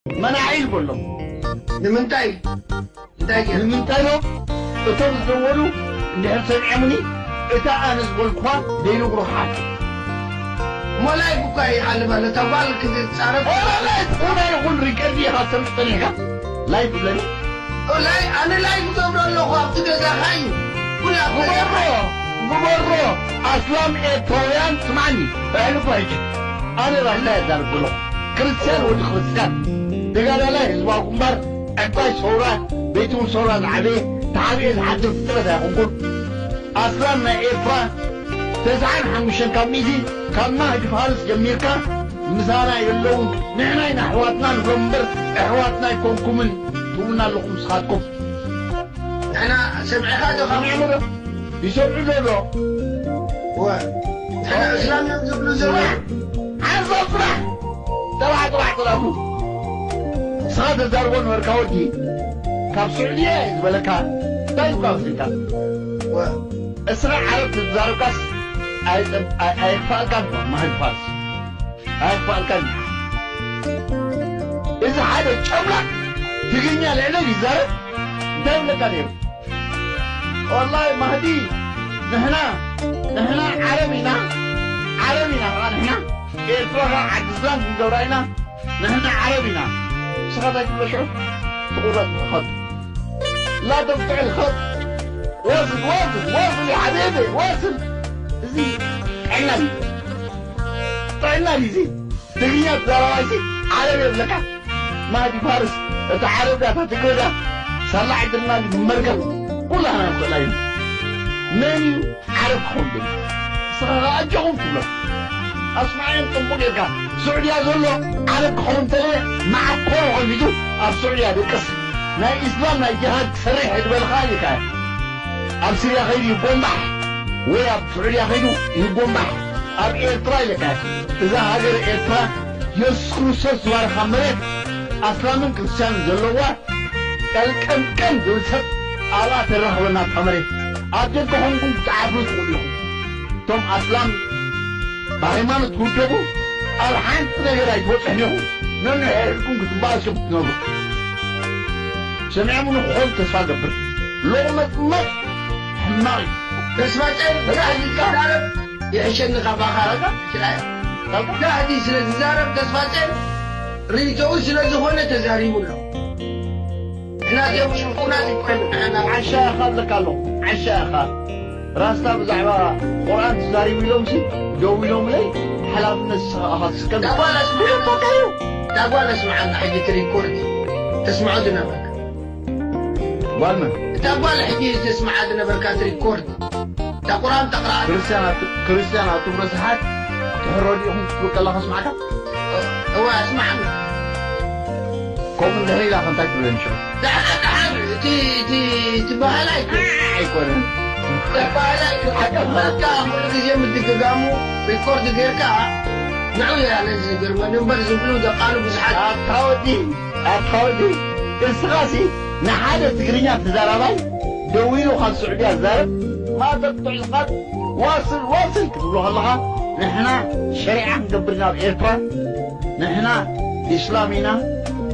መናዒ ይበሎም። ንምንታይ? እንታይ ገይሩ? ንምንታይ ዶ? እቶም ዝደወሉ እንድሕር ሰሚዖምኒ፣ እታ ኣነ ዝበልኩዋ ዘይነግሩኻ ሓቂ። እሞ ላይፍ እኳ ይሓልፍ ኣሎ። እታ ጓል ክትጻረፍ ኦ፣ ላይፍ፣ ኦ፣ ላይፍ ይኹን ሪከርድ ኢኻ ትሰርሕ ጸኒሕካ። ላይፍ ብለኒ። ኦ፣ ላይ-፣ ኣነ ላይፍ እገብሮ ኣለኹ፣ ኣብቲ ገዛኻ እዩ። ኩላ ግበሮ፣ ግበሮ። ኣስላም ኤርትራውያን ስማዕኒ፣ ኣዕርፎ ሕጂ። ኣነ ራሻ እየ ዛረብ ዘለኹ። ክርስትያን ወዲ ክርስትያን፣ ተጋዳላይ ህዝባዊ ግንባር፣ ዕባይ ሰውራ፣ ቤት እውን ሰውራ ዝዓበየ፣ ተዓብየ ዝሓድር ፍጥረት ኣይኮንኩን። ኣስላም ናይ ኤርትራ ተስዓን ሓሙሽተን ካብ ሚእቲ፣ ካብ ማህዲ ፋርስ ጀሚርካ ምሳና የለውን። ንሕና ኢና ኣሕዋትና ንብሎም እምበር ኣሕዋትና ኣይኮንኩምን ትብሉና ኣለኹም ንስኻትኩም። ንሕና ሰምዕኻ ዶ? ሰሚዕሞ ዶ? ይሰምዑ ዶ ዶ? እወ። ንሕና እስላም እዮም ዝብሉ ዘለዉ። ሓንሳብ ስራሕ። ጥራሕ፣ ጥራሕ፣ ጥራሕ። ንስኻ ተዛርቦ ነበርካ ወዲ። ካብ ስዑድያ እየ ዝበለካ። እንታይ ኢልካ ወሲድካ? እወ። እስኻ ዓረብ ተዛረብካስ ኣይ-፣ ኣይ-፣ ኣየኽፍኣልካን ማህዲ ፋርስ። ኣይፋልካን። እዚ ሓደ ጨምላቕ ትግርኛ ልዕለይ ይዛረብ እንታይ ይብለካ ነይሩ? ወላሂ ማህዲ፣ ንሕና፣ ንሕና ዓረብ ኢና፣ ዓረብ ኢና፣ ንሕና ኤርትራ ዓዲ እስላም ክንገብራ ኢና፣ ንሕና ዓረብ ኢና። ንስኻ እንታይ ትብሎ ሽዑ? ትቑረጽ ትኸድ። لا تقطع الخط. واصل، واصل، واصل يا حبيبي، واصل. እዚ ጥዕና ድዩ? ጥዕና ድዩ እዚ? ትግርኛ ተዛራባይሲ ዓረብ የብለካ። ማዲ ፋርስ፣ እቲ ዓረብ ዳ፣ እታ ትግረ ዳ፣ ሳላ ዕድልና ድዩ መርገም? ኩላህና ንኽእላ እዩ። መን እዩ ዓረብ ክኸውን ደልዩ? ንስኻ ኸኣ ኣጆኹም ትብሎ። ኣስማዕዮም ጽቡቕ ጌርካ። ስዑድያ ዘሎ ዓረብ ክኸውን እንተለየ መዓኮሩ ከፊቱ ኣብ ስዑድያ ድቅስ። ናይ ኢስላም ናይ ጅሃድ ክሰርሕ ዝበልኻ ኢልካ። ኣብ ሲርያ ኸይዱ ይጎንባሕ ወይ ኣብ ስዑድያ ኸይዱ ይጎንባሕ። ኣብ ኤርትራ ኢልካ። እዛ ሃገር ኤርትራ የሱስ ክርስቶስ ዝባረኻ መሬት ኣስላምን ክርስትያንን ዘለዋ ቀልቀምቀም ዝብል ሰብ ኣብኣ ተራኽበና እታ መሬት። ኣብ ደገ ኾንኩም ክትዓፍሩ ትኽእሉ ኢኹም። እቶም ኣስላም ብሃይማኖት ትውደቡ ኣብ ሓንቲ ነገር ኣይትበጽሑን ኢኹም። ነንሕድሕድኩም ክትበኣሱ ክትነብሩ። ሰሚዖምኒ ክኾኑ ተስፋ ገብር። ሎቕመጽመጽ ሕማቕ እዩ። ተስፋ ጨር ተዛሪብካ ይዛረብ። ይሕሸኒ ካባኻ። ዳህዲ ስለ ዝዛረብ ተስፋጼን ርእይቶኡ ስለ ዝኾነ ተዛሪቡ ኣሎ። ንሕና እዚኦም ሽፉናት ኣይኮይኑ። ንሕና ዓሻ ኢኻ ኣለካ ኣሎ። ዓሻ ኢኻ። ራስታ ብዛዕባ ቁርኣን ትዛሪቡ ኢሎምሲ ደው ኢሎምለይ ሓላፍነት ንስኻ ኢኻ ትስከም። ዳጓላ ስምዓና። ዳጓላ ስምዓና ሕጂ እቲ ሪኮርድ ተስምዖ ዝነበርካ። ጓል መን? እታ ጓል ሕጂ ተስምዓ ዝነበርካ እቲ ሪኮርድ። እታ ቁርኣን ተቕርኣ። ክርስትያን ኣብ፣ ክርስትያን ኣብ ትብሎ ሰዓት ክትሕረዱ ኢኹም ክትብል ከላ ከስማዕካ? እወ፣ ኣስማዕኒ። ከምኡ እንድሕር ኢላ ከ እንታይ ትብለኒ ሽዑ? ደሓር፣ ደሓር፣ እቲ፣ እቲ፣ እቲ በሃላ ኣይኮነን። ኣይኮነን። እቲ በሃላ ኣይኮነን። ሓቂ። በቃ ኩሉ ግዜ ምድግጋሙ ሪኮርድ ጌርካ ንዑ እያ ነዚ ዝገርመኒ እምበር ዝብሉ ደቃሉ ብዙሓት። ኣታ ወዲ፣ ኣታ ወዲ፣ እስኻሲ ንሓደ ትግርኛ ተዛራባይ ደዊሉ ካብ ስዑድያ ዝዛረብ ማተር ጥዑይ ስኻት ዋስል ዋስል ክትብሎ ከለኻ፣ ንሕና ሸሪዓ ክንገብር ኢና ኣብ ኤርትራ፣ ንሕና ኢስላም ኢና፣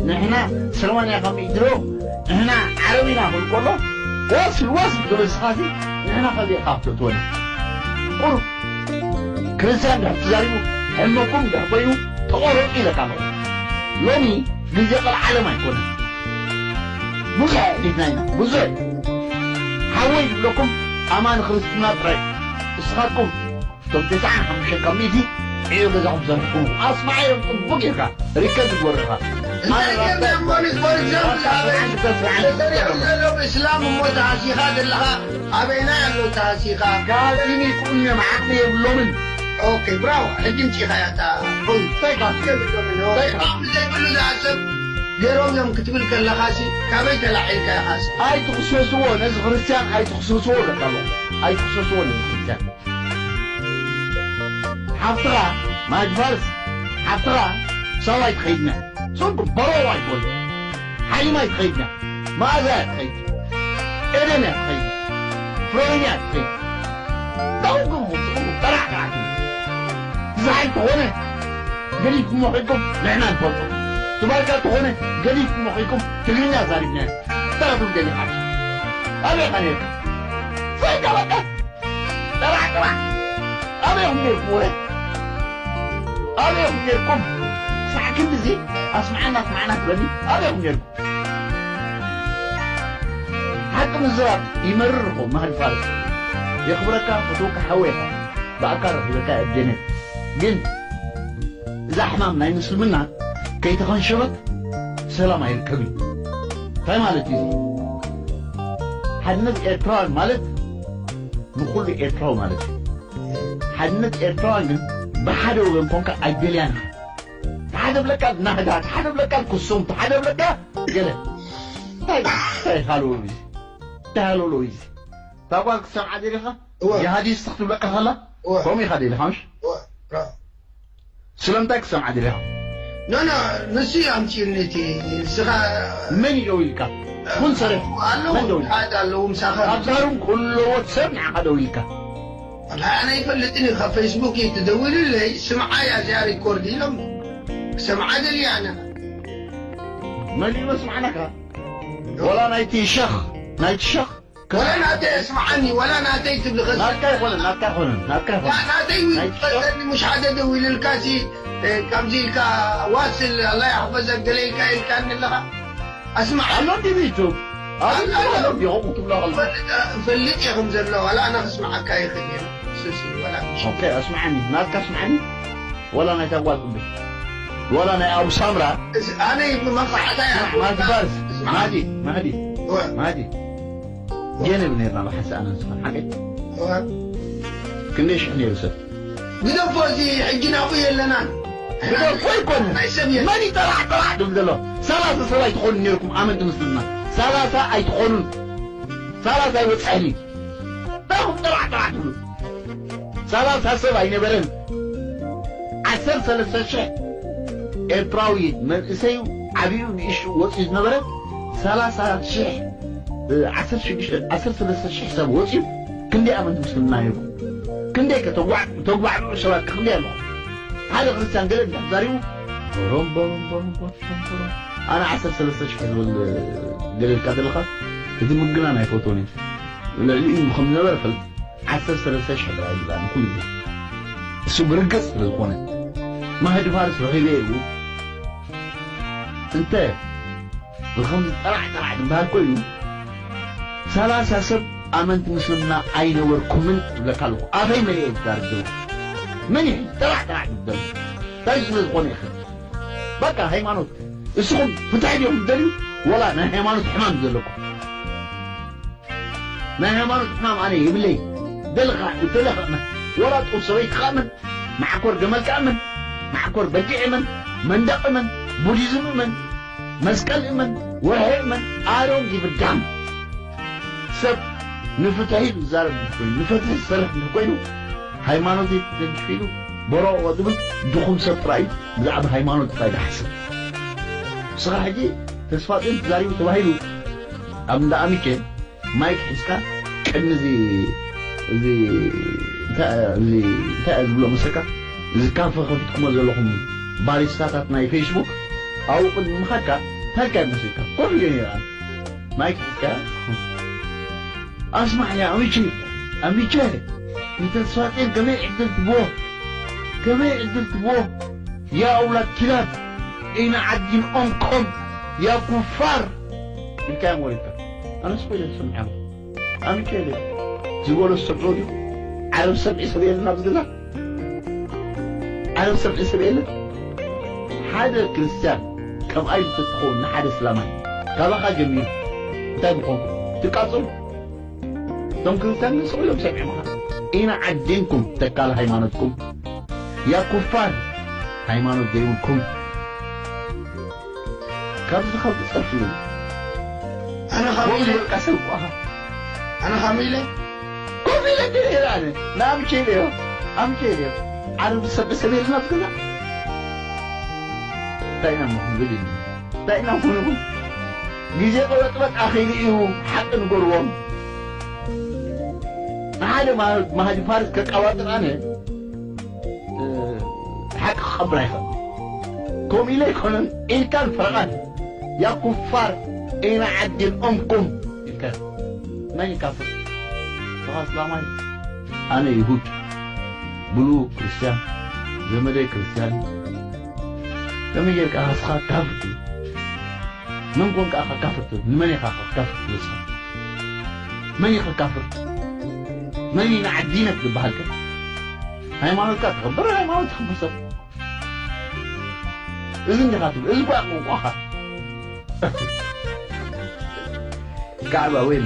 ንሕና ሰማንያ ካብ ሚእቲ ድሮ፣ ንሕና ዓረብ ኢና ክብል ከሎ፣ ዋስል ዋስል ክትብል እስኻሲ ንሕና ከሊእኻ ክትእትወና። ቁሩብ ክርስትያን ድሕር ተዛሪቡ፣ ሕመኩም ድሕር ኮይኑ፣ ተቖረጹ ኢለካ ኣለኹ። ሎሚ ግዜ ቀልዓለም ኣይኮነን። ብዙሕ ሒድና ኢና፣ ብዙሕ። ሓወይ ዝብለኩም ኣማኒ ክርስትና ጥራይ። ንስኻትኩም እቶም ተስዓን ሓሙሽተን ካብ ሚእቲ ዕዮ ገዛኹም ሰርሕኩም። ኣስማዓዮም ጽቡቕ ጌርካ፣ ሪከርድ ትገብር ኢኻ። እንታይ ጌርና እሞ ንግበር? ፎር ኤግዛምፕል፣ ኣበይ ተሰሪሑ ዘሎ ብእስላም እሞ ተሃሲኻ ዘለኻ? ኣበይና ኣሎ ተሃሲኻ? ጋዚኒ ቁንዮም ዓቕሚ የብሎምን። ኦኬ፣ ብራቮ። ሕጂ ምጺኻያ እታ ፖይንት። እንታይ ካሲ? የብሎምን። ኦኬ። እንታይ ካሲ? ዓቕሚ ዘይብሉ ዝኣሰብ ገይሮም እዮም ክትብል ከለኻሲ፣ ካበይ ተላዒልካ ኢኻሲ? ኣይትኽሰስዎ፣ ነዚ ክርስትያን ኣይትኽሰስዎ፣ በቃ፣ ኣይትኽሰስዎ ነዚ ክርስትያን። ሓፍትኻ ማጅ ፋርስ፣ ሓፍትኻ ሳዋ ኣይትኸይድና። ሶንኩ በሮ ኣይትኾን። ሓሊማ ኣይትኸይድና። መኣዛ እያ ትኸይድ። ኤደን እያ ትኸይድ። ፍሎሪን እያ ትኸይድ። ታውኩም ሙስኹም ጠራሕ ጥራሕ ትብል። ዝሓል ተኾነ ገሊኩም ሞኺድኩም ንሕና ንፈልጦ። ትባልካ እንተኾነ ገዲፍኩም ኺድኩም ትግርኛ ዛሪብና ኢና። እንታይ ክትብል ደሊኻ? ኣበይ ኢኻ ነይርካ? ፈይካ በቃ። ጥራሕ ጥራሕ። ኣበይ ኢኹም ነይርኩም ወረ? ኣበይ ኢኹም ነይርኩም? ሳዕ ክንድዚ ኣስምዓና ኣስምዓና ትብለኒ። ኣበይ ኢኹም ነይርኩም? ሓቂ ምዝራብ ይመርር እኮ ማህዲ ፋርስ። የኽብረካ፣ ፈትወካ ሓወይ ኢኻ። ብኣካል ረኺበካ እየ ብጀነት። ግን እዛ ሕማም ናይ ምስልምና ከይተኸንሸበት ሰላም ኣይርከብን። እንታይ ማለት እዩ እዚ? ሓድነት ኤርትራውያን ማለት ንኹሉ ኤርትራዊ ማለት እዩ። ሓድነት ኤርትራውያን ግን ብሓደ ወገን ኮንካ ኣይደልያን ኢኻ። ሓደ ብለካ ናህዳ፣ ሓደ ብለካ ክሱም፣ ሓደ ብለካ ገለ። እንታይ፣ እንታይ ሃለውለው እዩ? እንታይ ሃለውለው እዩ? እታ ጓል ክትሰምዓ ደሊኻ? እወ። ጂሃዲስት ክትብለካ ከላ? እወ። ከምኡ ኢኻ ደሊኻ፣ ምሽ? እወ። ራ-፣ ስለምንታይ ክትሰምዓ ደሊኻ? ኖ፣ ኖ፣ ንሱ እዩ ኣምጺኡኒ እቲ፣ ንስኻ መን እዩ ደዊልካ? ኩን ሰሪሕ። ኣለዉ፣ መን ደዊልካ? ብዙሓት ኣለዉ ምሳኻ። ኣብ ሳሮን ክህልዎ ሰብ ንዓኻ ደዊልካ። ወላሂ ኣነ ኣይፈልጥን እዩ። ካብ ፌስቡክ እዩ ትደውልለይ፣ ስምዓ እያ እዚኣ ሪኮርድ ኢሎም። ክሰምዓ ደልየ ኣነ። መን እዩ መስማዕናካ? ወላ ናይቲ ሸኽ፣ ናይቲ ሸኽ? ወላ ናተይ ኣስምዓኒ፣ ወላ ናተይ ትብሊ ኸዚ። ናትካ ኣይኮነን፣ ናትካ ኣይኮነን፣ ናትካ ኣይኮነን። ና-፣ ናተይ እውን ናይቲ ሸኽ? ትፈልጠኒ፣ ምሽ ሓደ ደዊልልካ ሲ፣ እ፣ ከምዚ ኢልካ ዋስል፣ ኣላ ይሕፈዘክ፣ ገለ ኢልካ ኢልካኒ ኣለኻ። ኣስምዓ። ኣሎ እንዲ ዩቱብ። ኣብ ኣሎ፣ ዩቱብ ኣሎ። ኣሎ እንዲ ከምኡ ትብሎ ከለኻ። እፈልጥ፣ እፈልጥ እየ ከም ዘሎ፣ ዋላ ኣነ ክስምዓካ ይኽእል እየ። ሱሲ፣ ዋላ ምሽ። ኦኬ፣ ኣስምዓኒ። ናትካ ኣስምዓኒ። ወላ ናይ ታጓል ጥቢ። ወላ ናይ ኣቡ ሳምራ። እስ-፣ ኣነ ብመኽሓታ እያ። ስማዕ፣ ማዲ ባርስ። ስማዕ። ማዲ፣ ማዲ። እወ። ማዲ። ጀነብ ነርና ብሓንሳእ ኣነ ንስኻን ሓቀይ። እወ። ክንደይ ሽሕ ነይሩ ሰብ? ግደፎ፣ እዚ ሕጂ ናብኡ የለናን። ግደፎ ኣይኮነን። ናይ ሰብ የለን። መን እዩ ጠራሕ ጠራሕ ድብል ዘሎ? ሰላሳ ሰብ ኣይትኾኑን ነይርኩም ኣመንቲ ምስልምና። ሰላሳ ኣይትኾኑን። ሰላሳ ኣይበጽሕን እዩ። እንታይ ኢኹም ጠራሕ ጠራሕ ትብሉ? ሰላሳ ሰብ ኣይነበረን። ዓሰርተ ሰለስተ ሽሕ ኤርትራዊ መንእሰዩ ዓብዩ ንእሽቱ ወፂኡ ዝነበረ ሰላሳ ሽሕ፣ እ፣ ዓሰርተ ሽዱሽተ፣ ዓሰርተ ሰለስተ ሽሕ ሰብ ወፂኡ ክንደይ ኣመንቲ ምስልምና ነይርኩም? ክንደይ ከ ተጓዕ-፣ ተጓዕብዑ ሰባት ከ ክንደይ ኣለኹም? ሓደ ክርስቲያን ገለ እንድሕር ተዛሪቡ፣ ቦሮም፣ ቦሮም፣ ቦሮም፣ ቦሮም፣ ቦሮም፣ ቦሮም። ኣነ ዓሰርተ ሰለስተ ሽሕ ዝብል ገለ ኢልካ ዘለኻ፣ እቲ ምግናን ኣይፈትዎን እየ። ልዕሊኡ ከም ዝነበረ ፈልጥ፣ ዓሰርተ ሰለስተ ሽሕ ጥራይ ይብላ ንኹሉ ግዜ። እሱ ብርግጽ ስለ ዝኾነ፣ ማህዲ ፋርስ ረኺበ ኢሉ፣ እንተ ብኸምዚ ጠራሕ ጠራሕ ዝበሃል ኮይኑ፣ ሰላሳ ሰብ ኣመንቲ ምስልምና ኣይነበርኩምን እብለካ ኣለኹ። ኣፈይ መሊኤ ዝዛረብ ዘለኹ። መን እዩ ጠራሕ ጠራሕ ዝብል ዘሎ? እንታይ ስለ ዝኾነ ይኽእል? በቃ ሃይማኖት። እስኹም ፍትሒ ዲኹም ትደልዩ? ወላ ናይ ሃይማኖት ሕማም ዘለኩም? ናይ ሃይማኖት ሕማም ኣነ የብለይ። ደለኻ፣ ደለኻ እመን። ወላ ጡብ ሰበይትኻ እመን። መዓኮር ገመልካ እመን። መዓኮር በጊዕ እመን። መንደቕ እመን። ቡዲዝም እመን። መስቀል እመን። ወርሒ እመን። I don't give a damn። ሰብ ንፍትሒ ዝዛረብ እንተኾይኑ፣ ንፍትሒ ዝሰርሕ እንተኾይኑ፣ ሃይማኖት ተደጊፉ ኢሉ በረኦ ዝብል ድኹም ሰብ ጥራይ እዩ ብዛዕባ ሃይማኖት ጥራይ ዝሓስብ። ንስኻ ሕጂ ተስፋጽዮን ተዛሪቡ ተባሂሉ ኣብ እንዳ ኣሚኬ ማይክ ሒዝካ ቅድሚ እዚ፣ እዚ፣ እንታይ፣ እዚ፣ እንታይ ዝብሎ መሰልካ? እዚ ካፈ ከፊትኩሞ ዘለኹም ባሪስታታት ናይ ፌስቡክ ኣብኡ ቅድሚ ምኻድካ እንታይ ኢልካ ይመስለካ? ኮፍ ኢለ ነይረ። ማይክ ሒዝካ፣ ኣስማዕ ያ ኣሚቼ፣ ኣሚቼ፣ ንተስፋጼን ከመይ ዕድል ትቦ? ከመይ ዕድል ትቦ? ያ ኣውላድ ኪላብ፣ እይና ዓዲን ኦምኮም፣ ያ ኩፋር ኢልካዮም ወሪድካ። ኣነስ ኮይነ ዝሰምዓሉ። ኣሚቼ ኢለ ዝበሎ ዝሰምዖ ድዩ? ዓረብ ሰብዒ ሰብ የለን ኣብዚ ገዛ? ዓረብ ሰብዒ ሰብ የለን? ሓደ ክርስትያን ከምኣይ እንተትኸውን ንሓደ እስላማይ ካባኻ ጀሚሩ እንታይ ምኾንኩም? ትቃጸሉ? እቶም ክርስትያን ንስኹም እዮም ሰሚዖምኻ። ኢና ዓዲንኩም ተካል ሃይማኖትኩም። ያ ኩፋር ሃይማኖት ዘይብልኩም። ካብዚ ካብ ዝጸርፍ እዩ። ኣነ ካብ ኮፍ ኢለ ዝበልካ ሰብ እኮ ኣኻ። ኣነ ካብ ኢለ? ኮፍ ኢለ እንደ ኢለ ኣነ። ንኣምቼ ኢለዮ። ኣምቼ ኢለዮ። ዓረብ ዝሰብእ ሰብ የለን ኣብዚ ገዛ። እንታይ ኢና እሞ ክንብል ኢሉ? እንታይ ኢና ክንብል? ግዜ ቀበጥበጥ ኣኺሉ እዩ፣ ሓቂ ንገርዎም። ንሓደ ማ-፣ ማህዲ ፋርስ ከቀባጥር ኣነ፣ እ፣ ሓቂ ክቐብል ኣይኽእልን። ከምኡ ኢለ ኣይኮነን ኢልካን ፈረቓን። ያ ኩፋር፣ እይና ዓዲ ንኦምኩም ኢልካን። መን ይካፍር? ንስኻ እስላማይ? ኣነ ይሁድ፣ ብሉ ክርስትያን፣ ዘመደይ ክርስትያን እዩ። ከመይ ጌርካ ንስኻ ካፍር ትብል? መን ኮንካ ኢኻ ካፍር ትብል? ንመን ኢኻ ካፍር ትብል ንስኻ? መን ኢኻ ካፍር? መን እዩ ንዓዲነ ክትበሃል ከ? ሃይማኖትካ ተኸብር፣ ሃይማኖት ተኸብር ሰብ። እዚ እንዲኻ ትብል፣ እዚ እኳ ቋንቋኻ። ካዕባ ወይኒ።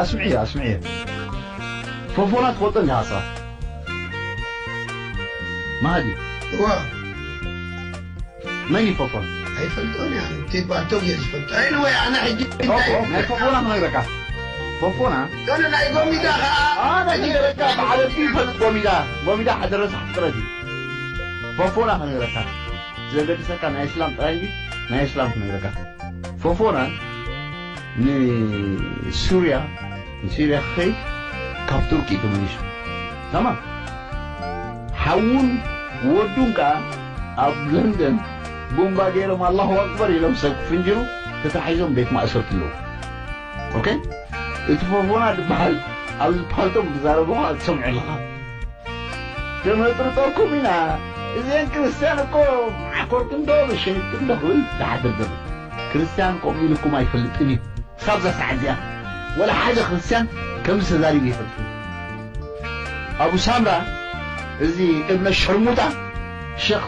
ኣስምዕዮ፣ ኣስምዕዮ። ፎፎና ትፈልጦ እንዲኻ ስኻ? ማሃዲ። እዋ። መን እዩ ፎፎና? ኣይፈልጦን እያ። እቲ ባልቶ ጌር ዝፈልጦ። ኣይ፣ ንወይ፣ ኣነ ሕጂ ኦሆ፣ እንታይ ናይ ፎፎና ክነግረካ። ፎፎና? ገለ ናይ ጎሚዳ ኸዓ። ኣነ ክነግረካ፣ ብዓለምቲ ይፈልጥ ጎሚዳ። ጎሚዳ ሓደ ረሳሕ ፍጥረት እዩ። ፎፎና ክነግረካ። ዘገድሰካ ናይ እስላም ጥራይ እንጂ ናይ እስላም ክነግረካ። ፎፎና ንሱርያ፣ ንሱርያ ክኸይድ ካብ ቱርኪ እዩ ተመሊሱ። ተማም። ሓውን ወዱን ከኣ ኣብ ለንደን ቡምባ ገይሮም ኣላሁ ኣክበር ኢሎም ሰብ ክፍንጅሩ ተታሒዞም ቤት ማእሰርቲ ኣለዉ። ኦኬ? እቲ ፎፎና ዝበሃል ኣብዚ ፓልቶም ዝዛረቡ ኸኣ ትሰምዑ ኣለኻ። ከነጥርጠኩም ኢና። እዘን ክርስትያን እኮ መዓኮርክን ዶ መሸኒትክን ዶ ክብል ዝሓድር ዘሎ። ክርስትያን ከምኡ ኢልኩም ኣይፈልጥን እዩ። ክሳብ እዛ ሰዓት እዚኣ ወላ ሓደ ክርስትያን ከምዚ ተዛሪቡ ይፈልጥ። ኣቡ ሳምራ፣ እዚ እብነ ሸርሙጣ፣ ሸኽ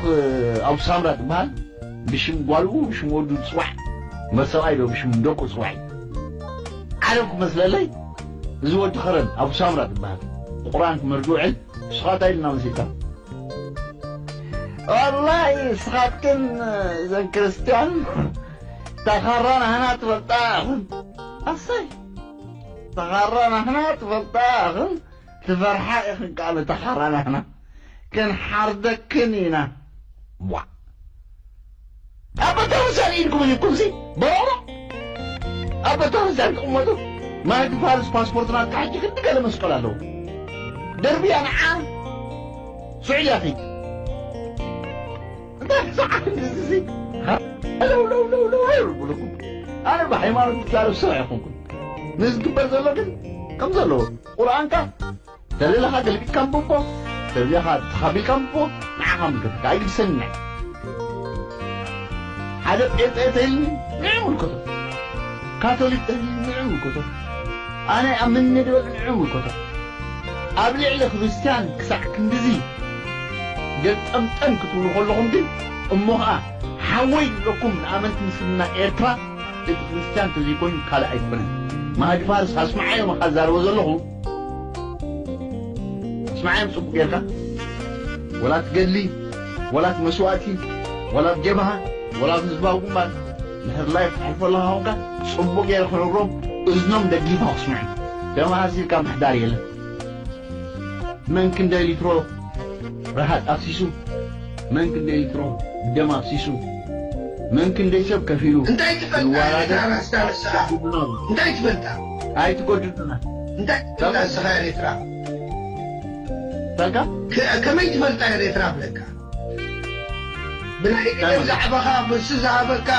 ኣቡ ሳምራ ዝበሃል፣ ብሽም ጓሉ፣ ብሽም ወዱ ዝጽዋዕ፣ መሰብኣይ ዶ ብሽም ደቁ ዝጽዋዕ እዩ። ዓረብ ክመስለለይ፣ እዚ ወዲ ኸረን፣ ኣቡ ሳምራ ዝበሃል፣ ቁርኣን ክመርድ ውዕል፣ ንስኻ እንታይ ኢልና መሲልካ? ወላሂ፣ ንስኻትክን እዘን ክርስትያን፣ ተኻራ ናህና ትፈልጣ ኢኽን። ኣሰይ፣ ተኻራ ናህና ትፈልጣ ኢኽን። ትፈርሓ ኢኽን ከኣ ነታ ሓራናትና። ክንሓርደክን ኢና። ዋ። ኣብ ቤተክርስትያን ኢድኩም ሂብኩምሲ፣ በሮሮ። ኣብ ቤተክርስትያን ትቕመጡ። ማህዲ ፋርስ ፓስፖርትና ተታሒዙ ክንዲ ገለ መስቀል ኣለዎ። ደርብያ ንዓ ስዑድያ ኺድ። እንታይ ሰዓት እዚ? ሃ-፣ ለው፣ ለው፣ ለው፣ ለው ኣይብልኩልኩም። ኣነ ብሃይማኖት ዝዛረብ ሰብ ኣይኮንኩን። ንዝግበር ዘሎ ግን ከም ዘለዎ። ቁርኣንካ ተደለኻ ገልቢጥካ ኣንብቦ፣ ተደለኻ ተኻቢልካ ኣንብቦ፣ ንዓኻ ምልከተካ፣ ኣይግድሰኒ። ሓደ ጴንጤ ተይልኒ፣ ንዑ ምልከቶ። ካቶሊክ ተይልኒ፣ ንዑ ምልከቶ። ኣነ ኣብ መንነት ይበል፣ ንዑ ምልከቶ። ኣብ ልዕሊ ክርስትያን ክሳዕ ክንድዚ ገልጠምጠም ክትብሉ ከለኹም ግን፣ እሞ ኸኣ ሓወይ ዝብለኩም ንኣመንቲ ምስልምና ኤርትራ፣ እቲ ክርስትያን ተዘይኮይኑ ካልእ ኣይኮነን። ማህዲ ፋርስ ኣስምዓዮም፣ ኣኻ ዝዛረቦ ዘለኹ። ኣስምዓዮም ጽቡቕ ጌርካ። ወላ እቲ ገድሊ፣ ወላ እቲ መስዋእቲ፣ ወላ ኣብ ጀብሃ፣ ወላ ኣብ ህዝባዊ ግንባር፣ ድሕሪ ላይፍ ትሕልፎ ኣለኻ ኾንካ፣ ጽቡቕ ጌረ ክነግሮም፣ እዝኖም ደጊፋ ክስምዑ። ደም ሃሲልካ ምሕዳር የለን። መን ክንደይ ሊትሮ ረሃጽ ኣፍሲሱ፣ መን ክንደይ ሊትሮ ደም ኣፍሲሱ፣ መን ክንደይ ሰብ ከፊሉ እንታይ ትፈልጣ ይዋራደ ኤርትራ ራስታ ንስኻ? እንታይ ትፈልጣ? ኣይትጎድሉና። እንታይ ትፈልጣ ንስኻ ኤርትራ? ታልካ? ከ-፣ ከመይ ትፈልጣ ኤርትራ ብለካ? ብናይ እንታይ ማለት? ዛዕባኻ፣ ብሱ ዝሃበካ፣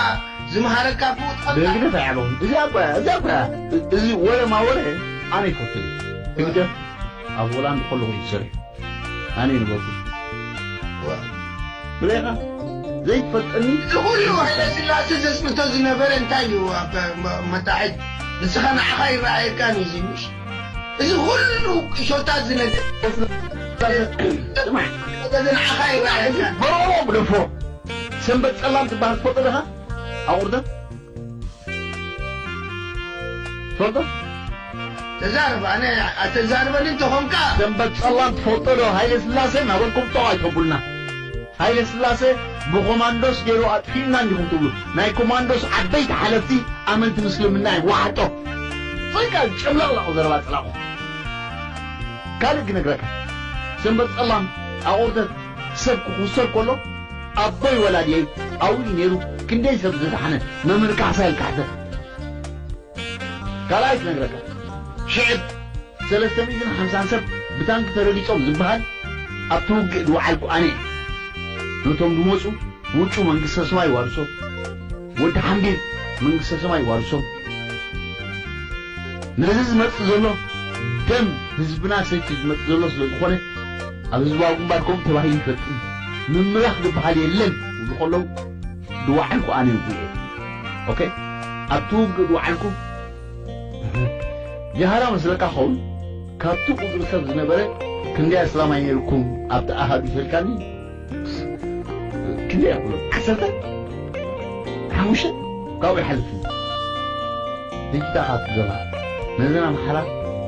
ዝመሃረካ ብኡ ትፈልጣ? ብህግደፍ ኣይዓበኹን። እዚኣ እኮ እያ፣ እዚኣ እኮ እያ። እዚ ወረ ማወረ ኣነ ይፈቱ። ህግደፍ ኣብ ሆላንድ ከለኹ እዩ ዝሰርሕ። ኣነ ይነበርኩ። ዋ። ብለኻ ዘይትፈልጠኒ? እዚ ኩሉ ሃይለ ስላሴ ዘጽንቶ ዝነበረ እንታይ እዩ? ኣብ መ-፣ መታሕት ንስኻ ንዓኻ ይረኣየካን እዩ፣ እዚ ምሽ? እዚ ኩሉ ቁሾታት ዝነገር ስማዕ፣ እዚ ንዓኻ ይረኣየካን። በሮ ግደፎ። ሰንበት ጸላም ትበሃል ትፈልጦ ዲኻ? ኣቑርደት? ትፈልጦ? ተዛረብ፣ ኣነ ኣተዛርበኒ እንተኾንካ። ሰንበት ጸላም ትፈልጦ ዶ? ሃይለ ስላሴ እናበልኩም ጠቕ ኣይተብሉና። ሃይለ ስላሴ ብኮማንዶስ ገይሩ ኣጥፊኡና እንዲኹም ትብሉ። ናይ ኮማንዶስ ዓበይቲ ሓለፍቲ ኣመንቲ ምስልምና እዮም። ዋሕጦ። ጽንቃ ጨምለቕለቕ ዘረባ ጸላቑ። ካልእ ክነግረካ። ሰንበት ጸላም ኣቑርደት ሰብ ክኹሰር ከሎ ኣቦይ ወላዲየይ ኣብኡ እዩ ነይሩ። ክንደይ ሰብ ዝደሓነ መምህር ካሕሳ ኢልካ ሕተት። ካልኣይ ክነግረካ። ሽዕብ ሰለስተ ሚእትን ሓምሳን ሰብ ብታንኪ ተረጊጾም ዝበሃል ኣብቲ ውግእ ዝወዓልኩ ኣነ እየ። ነቶም ዝመጹ ውጩ መንግስተ ሰማይ ይዋርሶ። ወዲ ሓምቢር መንግስተ ሰማይ ይዋርሶ። ነዚ ዝመጽእ ዘሎ ደም ህዝብና ሰይቲ ዝመጽእ ዘሎ ስለ ዝኾነ፣ ኣብ ህዝባዊ ግንባር ከምኡ ተባሂሉ ይፈጥን ምምራኽ ዝበሃል የለን ክብሉ ከለዉ፣ ድዋዓልኩ ኣነ ይጉየ። ኦኬ? ኣብቲ ውግእ ድዋዓልኩ ጀሃራ መስለካ ኸውን፣ ካብቲ ቁጽሪ ሰብ ዝነበረ ክንደይ ኣስላማይ ነይርኩም ኣብቲ ኣሃዱ ይፈልካኒ? ክንደይ ይኹኑ? ዓሰርተ ሓሙሽተ ካብኡ ይሓልፍ። ህጅታ ካብቲ ዘባ ነዘን ኣምሓራ፣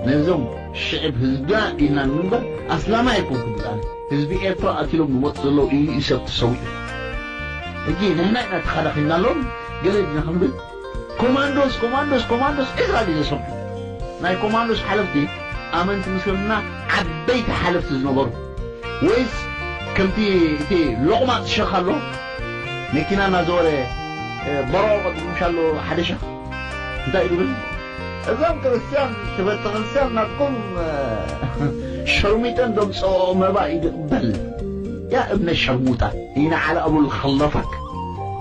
ነዞም ሽዕብ ህዝብና ኢልና ንምበር ኣስላማይ ኣይኮንኩን። ብዛዕባ ህዝቢ ኤርትራ ኣቲሎም ዝመፁ ዘለዉ ኢሉ እዩ ሰብ ተሰዊኡ። ሕጂ ንሕና ኢና ተኻላኺልና ኣለዎም ገለ ዲና ክንብል? ኮማንዶስ፣ ኮማንዶስ፣ ኮማንዶስ ዒስራ ድዩ ዘሰምዑ? ናይ ኮማንዶስ ሓለፍቲ ኣመንቲ ምስልምና ዓበይቲ ሓለፍቲ ዝነበሩ፣ ወይስ ከምቲ እቲ ሎቕማፅ ሸኽ ኣሎ መኪና እናዘወረ፣ እ፣ በረቑ ቀጥምሻ ኣሎ ሓደ ሸኽ እንታይ እዩ ዝብል? እዞም ክርስትያን ቤተክርስትያን ናትኩም፣ እ፣ ሸርሚጠን ደምፅኦ መባ እዩ ዝቕበል። ያ እብነ ሸርሙጣ። ኢና ዓላ ኣቡል ኸለፋክ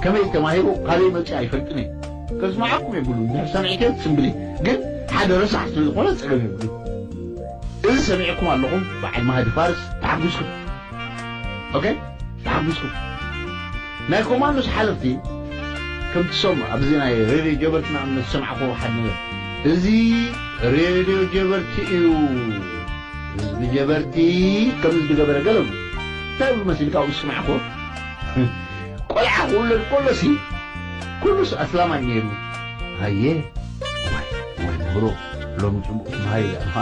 ከመይ ተማሂሩ ካበይ መፂኡ ኣይፈልጥን እየ። ከስምዓኩም የብሉን። እንድሕር ሰሚዕክዮ ትስምብሊ። ግን ሓደ ረሳሕ ስለ ዝኾነ ፀገም የብሉን። እዚ ሰሚዕኩም ኣለኹም፣ በዓል ማህዲ ፋርስ ተሓጉስኩም። ኦኬ? ተሓጉስኩም። ናይ ኮማንዶስ ሓለፍቲ ከምቲ ሰሙ ኣብዚ ናይ ሬድዮ ጀበርቲ ንኣብነት ዝሰማዕኩዎ ሓደ ነገር፣ እዚ ሬድዮ ጀበርቲ እዩ። ህዝቢ ጀበርቲ ከምዚ ዝገበረ ገለ እንታይ ይብሉ መሲልካ ኣብኡ ዝሰማዕኩዎ? ቆልዓ ክውለድ ከሎሲ ኩሉስ ኣስላማይ ነይሩ። ኣየ ወይ ወይ ብሮ ሎሚ ጽቡቕ ትምሃር ኢላ እኻ።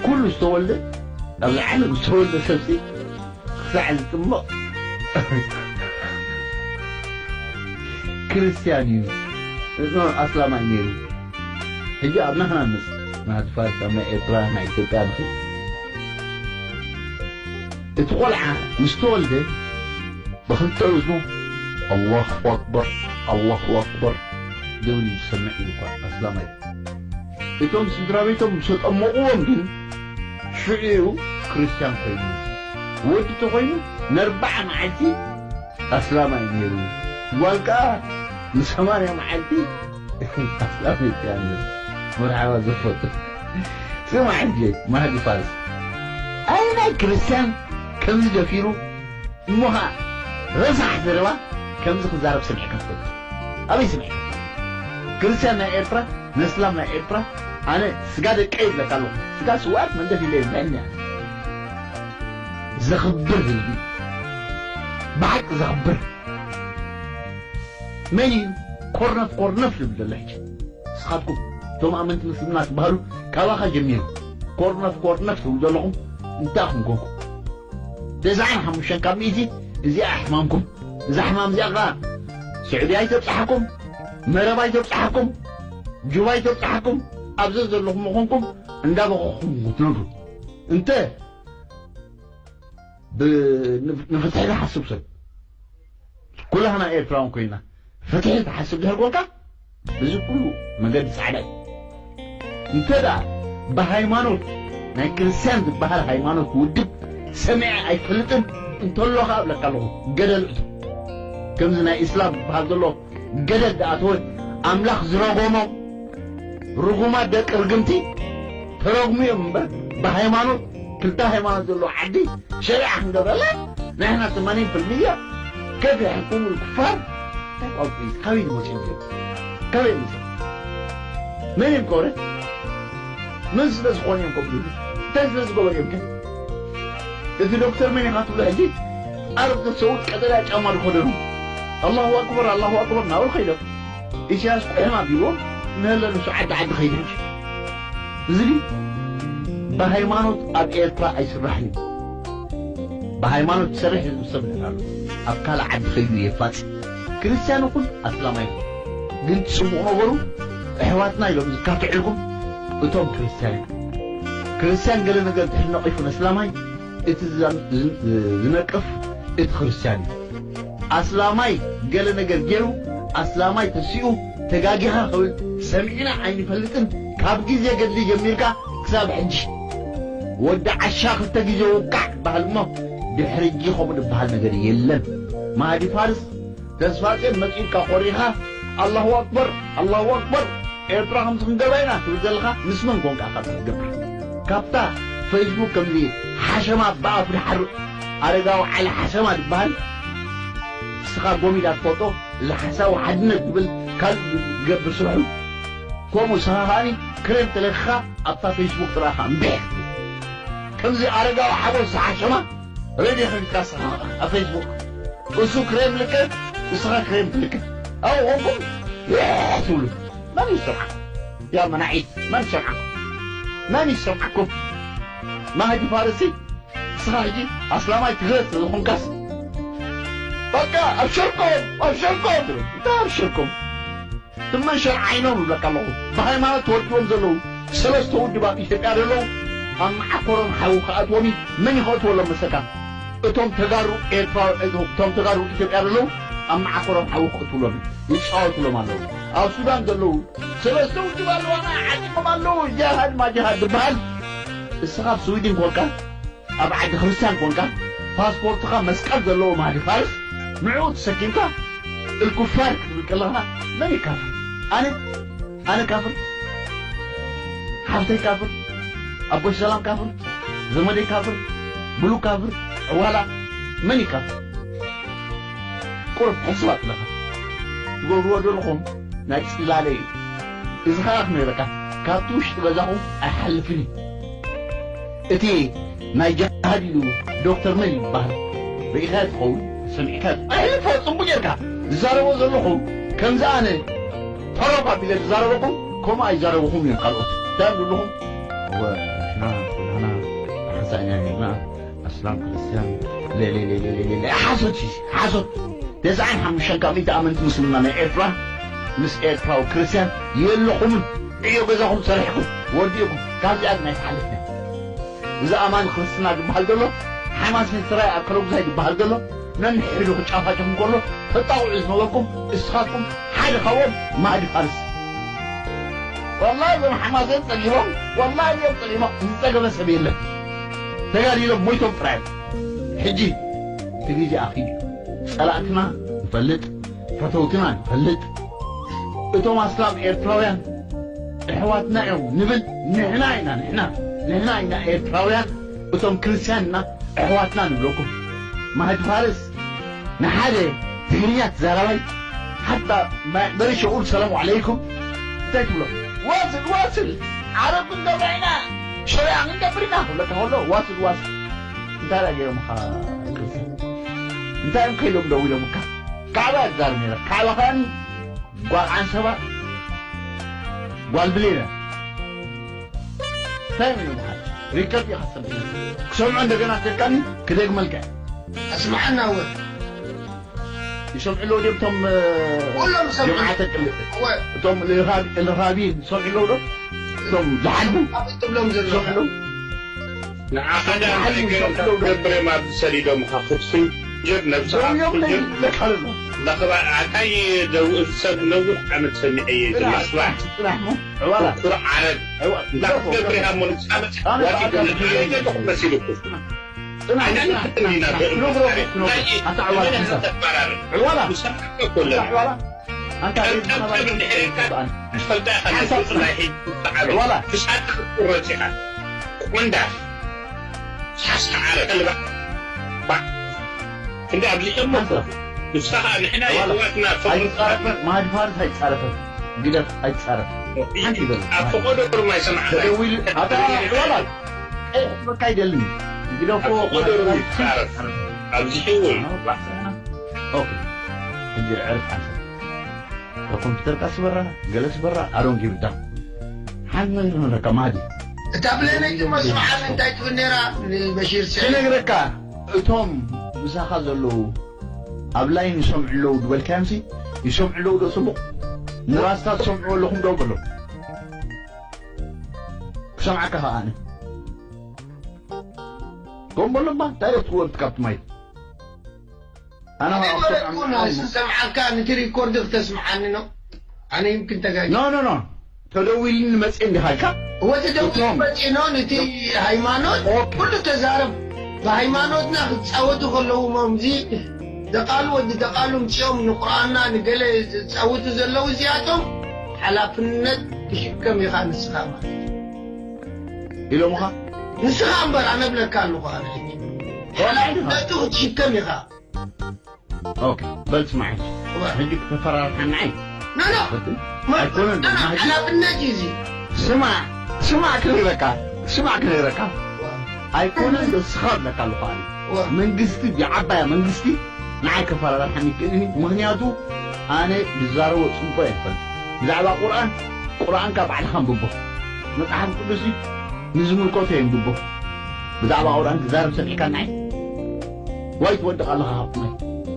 ኩሉ ዝተወልደ ኣብዚ ዓለም ዝተወልደ ሰብሲ ክሳዕ ዝጥመቕ ክርስትያን እዩ። እዞ ኣስላማይ ነይሩ። ሕጂ ኣብ ናህና ንመጽእ። ናህቲ ፋርስ ኣብ ናይ ኤርትራ፣ ናይ ኢትዮጵያ ንኺድ። እቲ ቆልዓ ምስ ተወልደ ብኽልተ እዝኑ ኣላሁ ኣክበር፣ ኣላሁ ኣክበር ዝብል እዩ ዝሰምዕ ኢሉ እኳ ኣስላማይ። እቶም ስድራ ቤቶም ምስ ኣጠመቕዎም ግን ሽዑ እዩ ክርስትያን ኮይኑ። ወዲ ተኾይኑ ንኣርብዓ መዓልቲ ኣስላማይ ነይሩ። ጓል ከኣ ንሰማንያ መዓልቲ ኣስላመይቲ እያ ነይሩ። መርሓባ ዘፈቱ። ስማዕ ሕጂ ማህዲ ፋርስ። ኣይ ናይ ክርስትያን ከምዚ ደፊሩ እሞ ኸኣ ረሳሕ ዘረባ ከምዚ ክዛረብ ሰሚዕካ ትፈልጥ? ኣበይ ሰሚዕካ? ክርስትያን ናይ ኤርትራ፣ ነስላም ናይ ኤርትራ፣ ኣነ ስጋ ደቀይ ይብለካ ኣለኹ። ስጋ ስውኣት መንደፍ ኢለ የብለኒ እያ። ዘኽብር ህዝቢ፣ ብሓቂ ዘኽብር። መን እዩ ኮርነፍ ኮርነፍ ዝብል ዘሎ ሕጂ? ንስኻትኩም እቶም ኣመንቲ ምስልምና ትበሃሉ ካባኻ ጀሚሩ ኮርነፍ ኮርነፍ ትብሉ ዘለኹም እንታይ ኢኹም ኮንኩም? ተስዓን ሓሙሽተን ካብ ሚእቲ እዚኣ ሕማምኩም። እዛ ሕማም እዚኣ ኸዓ ስዑዲ ኣይተብጽሓኩም፣ መረብ ኣይተብጽሓኩም፣ ጁባ ኣይተብጽሓኩም። ኣብዚ ዘለኹም ምዃንኩም እንዳበኸኹም ክትነብሩ። እንተ ብ-፣ ንፍ-፣ ንፍትሒ ዝሓስብ ሰብ፣ ኩላህና ኤርትራውን ኮይና ፍትሒ ትሓስብ ድሕር ኮንካ፣ እዚ ኩሉ መገዲ ጻዕዳ እዩ። እንተ ደኣ ብሃይማኖት፣ ናይ ክርስትያን ዝበሃል ሃይማኖት ውድብ ሰሚዐ ኣይፈልጥን፣ እንተሎ ኸኣ እብለካ ኣለኹ፣ ገደል እቶ። ከምዚ ናይ እስላም ዝበሃል ዘሎ ገደል ዝኣተወ፣ ኣምላኽ ዝረጎሞም ርጉማት ደቂ ርግምቲ ተረጉሙ እዮም እምበር፣ ብሃይማኖት፣ ክልተ ሃይማኖት ዘለዎ ዓዲ ሸሪዓ ክንገብረላ፣ ንሕና ተማንየን ፐርሰንት ከፍ የሕኩም ልኩፋር። እንታይ ቋንቋ እዩ? ካበይ ዝመጹ እዮም? ካበይ እዮም መጺኦም? መን እዮም ከ ወረ? መን ስለ ዝኾኑ እዮም ከምኡ ዝብሉ? እንታይ ስለ ዝገበሩ እዮም ከ? እቲ ዶክተር መን ኢኻ ትብሎ ሕጂ? ዓረብ ዘሰውት ቀጠልያ ጫማ ዝኸደኑ። ኣላሁ ኣክበር፣ ኣላሁ ኣክበር እናበሉ ከይዶም። ኢሳያስ ቁሕም ኣቢልዎም፣ ንህለ ንሱ ዓዲ ዓዲ ከይዱ ሕጂ። እዚ ድዩ? ብሃይማኖት ኣብ ኤርትራ ኣይስራሕን እዩ። ብሃይማኖት ዝሰርሕ ህዝቢ ሰብ ንሕና ኣሎ። ኣብ ካልእ ዓዲ ከይዱ የፋጽ። ክርስትያን ይኹን ኣስላማይ ይኹን። ግን ጽቡቕ ነገሩ፣ ኣሕዋትና ኢሎም ዝካትዕልኩም እቶም ክርስትያን እዮም። ክርስትያን ገለ ነገር ድሕሪ ነቒፉ ነስላማይ፣ እቲ ዝዛ-፣ ዝ-፣ ዝነቅፍ እቲ ክርስትያን እዩ። ኣስላማይ ገለ ነገር ገይሩ፣ ኣስላማይ ተሲኡ፣ ተጋጊኻ ክብል ሰሚዕና ኣይንፈልጥን። ካብ ግዜ ገድሊ ጀሚርካ ክሳብ ሕጂ። ወዲ ዓሻ ክልተ ግዜ ውቃዕ በሃል እሞ፣ ድሕሪ ሕጂ ከምኡ ዝበሃል ነገር የለን። ማህዲ ፋርስ፣ ተስፋጼን መጺኡካ ኮሪኻ፣ ኣላሁ ኣክበር፣ ኣላሁ ኣክበር፣ ኤርትራ ከምዚ ክንገብራ ኢና ትብል ዘለኻ፣ ምስ መን ኮንካ ኢኻ እዚ ትገብር? ካብታ ፌስቡክ ከምዚ ሓሸማ ብኣፍ ድሓር ኣረጋዊ ዓሊ ሓሸማ ዝበሃል፣ ንስኻ ጎሚዳ ትፈልጦ፣ እዚ ሓሳዊ ሓድነት ዝብል ካልእ ዝገብር ስርሑ፣ ከምኡ ንስኻ ከኣኒ ክሬም ተለኺኻ ኣብታ ፌስቡክ ጥራኻ እምቢሕ። ከምዚ ኣረጋዊ ሓጎስ ዝሓሸማ ሬድዮ ከፊትካ ንስኻ ኣብ ፌስቡክ እሱ ክሬም ልከ ንስኻ ክሬም ትልከ። ኣብኡ ኮንኩም ትብሉ። መን ይሰምዓኩም? ያ መናዒት፣ መን ይሰምዓኩም? መን ይሰምዓኩም? ማህዲ ፋርሲ፣ ንስኻ ሕጂ ኣስላማይ ትግረ ስለዝኾንካስ፣ በቃ ኣብሸርኮም፣ ኣብሸርኮም ትብል። እንታይ ኣብሸርኮም? ትመን ሸርዓይኖም ይብለካ ኣለኹ። ብሃይማኖት ተወዲቦም ዘለዉ ሰለስተ ውድብ ኣብ ኢትዮጵያ ዘለዉ፣ ኣብ መዓኮሮም ሓዊ ክኣትዎም እዩ። መን ይኸእትወሎም መሰካ? እቶም ተጋሩ ኤርትራ-፣ እቶም ተጋሩ ኢትዮጵያ ዘለዉ ኣብ መዓኮሮም ሓዊ ክእትውሎም እዩ። ይጻወቱሎም ኣለዉ። ኣብ ሱዳን ዘለዉ ሰለስተ ውድብ ኣለዋና፣ ዓጢቖም ኣለዉ። ጃሃድ ማጃሃድ ዝበሃል። እስኻ ኣብ ስዊድን ኮንካ፣ ኣብ ዓዲ ክርስትያን ኮንካ፣ ፓስፖርትኻ መስቀል ዘለዎ ማህዲ ፋርስ፣ ንዕኡ ተሰኪምካ፣ እልኩፋር ክትብል ከለኻ፣ መን ይካፍር? ኣነ? ኣነ ካፍር? ሓፍተይ ካፍር? ኣቦይ ሰላም ካፍር? ዘመደይ ካፍር? ብሉ ካፍር? ዕዋላ? መን ይካፍር? ቁሩብ ሕስብ ኣለኻ። ትገብርዎ ዘለኹም ናይ ጽላለ እዩ። እዚ ኸኣ ክነግረካ፣ ካብቲ ውሽጢ ገዛኹም ኣይሓልፍን እዩ። እቲ ናይ ጃሃድ ኢሉ ዶክተር መን ይበሃል? ርኢኻ ትኸውን፣ ሰሚዕካ ትኸውን። ኣሕልፎ፣ ጽቡቕ ጌርካ። ዝዛረቦ ዘለኹ ከምዚ ኣነ ተሮፍ ኣቢለ ዝዛረበኩም፣ ከምኡ ኣይዛረብኹም እዮም ካልኦት። እንታይ እዮም ዘለኹም? እወ፣ ንሕና ኩላና ተሓሳእና ነርና፣ ኣስላም ክርስትያን፣ ሌሌሌሌሌሌ፣ ሓሶት እዩ፣ ሓሶት። ተስዓን ሓሙሽተን ካብ ሚእቲ ኣመንቲ ምስልምና ናይ ኤርትራ ምስ ኤርትራዊ ክርስትያን የለኹምን። ዕዮ ገዛኹም ሰሪሕኩም ወዲእኩም፣ ካብዚኣ ግን ኣይትሓልፍን። እዚ ኣማኒ ክርስትና ዝበሃል ዘሎ፣ ሓማሴን ሰራየ ኣከለጉዛይ ዝበሃል ዘሎ፣ ነንሕዱ ክጫፋጨፍ እንከሎ ተጣቕዑ ዝነበርኩም፣ እስኻትኩም ሓደ ካብኦም ማህዲ ፋርስ። ወላሂ እዞም ሓማሴን ጸጊቦም፣ ወላሂ እዮም ጸጊቦም፣ ዝጸገበ ሰብ የለን። ተጋዲሎም ሞይቶም ጥራይ እዮም። ሕጂ እቲ ግዜ ኣኺሉ እዩ። ጸላእትና ንፈልጥ፣ ፈተውትና ንፈልጥ። እቶም ኣስላም ኤርትራውያን ኣሕዋትና እዮም ንብል ንሕና ኢና፣ ንሕና፣ ንሕና ኢና ኤርትራውያን፣ እቶም ክርስትያን ኢና ኣሕዋትና ንብለኩም። ማህዲ ፋርስ ንሓደ ትግርኛ ተዛራባይ ሓታ ማይቕበሪ ሸቁል ሰላም ዓለይኩም እንታይ ትብሎ? ዋስል፣ ዋስል፣ ዓረብ ክንገብራ ኢና፣ ሸሪዓ ክንገብር ኢና ክብለካ ከሎ ዋስል፣ ዋስል። እንታይ ደኣ ገይሮምኻ ክርስትያን? እንታይ እዮም ከይሎም ደው ኢሎምካ? ካዕባ እያ ትዛረብ ነይራ። ካዕባ ከኣኒ ጓል ዓንሰባ፣ ጓል ብሌን እያ። እንታይ እዮም ኢሎምኻ? ሪከርድ ኢኻ ትሰምዕ። ክሰምዖ እንደገና ትደልካኒ ክደግመልካ እየ። ኣስምዓና እወ። ይሰምዑ ኣለዉ ድዮም እቶም፣ እ፣ ኩሎም ይሰምዑ። ጀምዓት ኣቅል-፣ እወ። እቶም ኢርሃብ-፣ ኢርሃቢን ይሰምዑ ኣለዉ ዶ? እቶም ዝሓልሙ ኣበይ ትብሎም ዘለኻ? ይሰምዑ ኣለዉ? ንዓኻ ደኣ እንታይ ገይሮም ክትገብር እዮም ኣብዚ ሰዲዶምኻ? ክትፍንጅር፣ ነብስኻ ክትፍንጅር? ደው ኢሎም ለካልሎ። ለኽባ-፣ ኣታይ ደው-፣ ሰብ ነዊሕ ዓመት ሰሚዐ እየ ጽናሕ፣ ዝመስላ። ጽናሕ፣ ጽናሕ፣ ሞ። ዕዋላ። ኩርኩር ዓረብ። ዕዋ-፣ እንታይ ክትገብር ኢኻ እሞ ንስኻ መጽ-፣ ኣነ ዋት በኣካል ይገብር? ክትሪኦ ኣነ ዘለኹ መሲሉኩ። ጽናሕ፣ ጽናሕ፣ ኣይና ጽናሕ፣ ንክትም ኢና ጽናሕ። ብእምነት ክነግሮ፣ ታሪኽ። ክነግሮ። እንታይ ኣታ ዕዋላ፣ ምን ኣንተ። ተባራር? ዕዋላ። ምሳኻ እኮ ኣለና። ኣታ ዕዋላ። ኣንታ ቀልጠብጠብ እንድሕር ኢልካ ትፈልጣ ኢኻ፣ ሓንሳብ ንሱ ጽናሕ። ናይ ሕጂ ትሰዓሮ። ዋላ። ክሳድካ ክትቁረጽ ኢኻ። ቆንዳፍ። ሳስካ ዓረ ከልባ። ባ። ክንዲ ኣብዚሖሞ እኮ። ሓንሳብ። ንስኻ ኸኣ ንሕና ዋላ። የሕዋትና ፈቐዶ ኣይትጻረፈን፣ ማህዲ ፋርስ ኣይትጻረፈን። ግደፍ፣ ኣይትጻረፍ። ሓንቲ በል። ኣብ ፈቐዶ ሩም ኣይሰማዕካይ። ተደዊሉ፣ ኣታ ዋላ። ቀይሕ በቃ ኣይደልን። ግደፎ፣ ኣብ ፈቐዶ ሩም ማህዲ ፋርስ ይጻረፍ። ኣብዚሑ እውን። ኦኬ። ሕጂ ዕርፍ ሓንሳብ። ኮምፒተርካ ስበራ፣ ገለ ስበራ፣ I don't give a damn። ሓንቲ ነገር ክነግረካ ማህዲ። እታ ብሌነይ ትመስሎ ዓሚ እንታይ ትብል ነይራ ንበሺር ስዒድ? ክነግረካ፣ እቶም ምሳኻ ዘለዉ ኣብ ላይን ይሰምዑ ኣለዉ ዝበልካዮምሲ፣ ይሰምዑ ኣለዉ ዶ ጽቡቕ? ንራስታ ትሰምዕዎ ኣለኹም ዶ በሎም። ክሰምዓካ ከኣ ኣነ። ከምኡ በሎም እባ፣ እንታይ ዶ ትብልዎ ካብቲ ማይክ? ኣነ ኣነ ከኣ ማለት ክሰምዓካ እውን ኣለኹም። ስሰምዓካ ነቲ ሪኮርድ ክተስምዓኒ ነው። ኣነ يمكن ተጋጊ። ኖ፣ ኖ፣ ኖ። ተደዊልኒ መጽየ እንዲኻ ኢልካ? እወ፣ ተደዊሉ እቶም መጽየ ነው። ነቲ ሃይማኖት ኦኬ። ኩሉ ተዛረብ። ብሃይማኖትና ክጻወቱ ከለዉ፣ እሞምዚ ደቓሉ ወዲ ደቓሉ ምጽኦም ንቁርኣንና ንገለ ዝጻወቱ ዘለዉ እዚኣቶም ሓላፍነት ትሽከም ኢኻ ንስኻ ማለት ኢሎምኻ። ንስኻ እምበር ኣነ እብለካ ኣለኹ። ኣነ ሕጂ ሓላፍነቱ ክትሽከም ኢኻ። ኦኬ፣ በል ስማዕ፣ ሕጂ ሕጂ ክተፈራርሓና ኣይ ኖ ኖ በትን ማ- ኣይኮነን ኖ፣ ኖ፣ ማጂ- ሓላፍነት እዩ እዚ። ስማዕ፣ ስማዕ ክነግረካ፣ ስማዕ ክነግረካ ኣይኮነን። ንስኻ እብለካ ኣለኹ ኣነ መንግስቲ፣ ብዓባያ መንግስቲ ንዓይ ከፈራርሓኒ ይክእል እዩ። ምኽንያቱ ኣነ ዝዛረቦ ጽቡቕ ኣይፈልጥ። ብዛዕባ ቁርኣን፣ ቁርኣንካ ባዕልኻ ኣንብቦ። መጽሓፍ ቅዱስ እዩ ንዝምልከቶ የንብቦ። ብዛዕባ ቁርኣን ክዛረብ ሰሚዕካ ንዓይ ዋይ ትወድቕ ኣለኻ ካብቲ ማይ።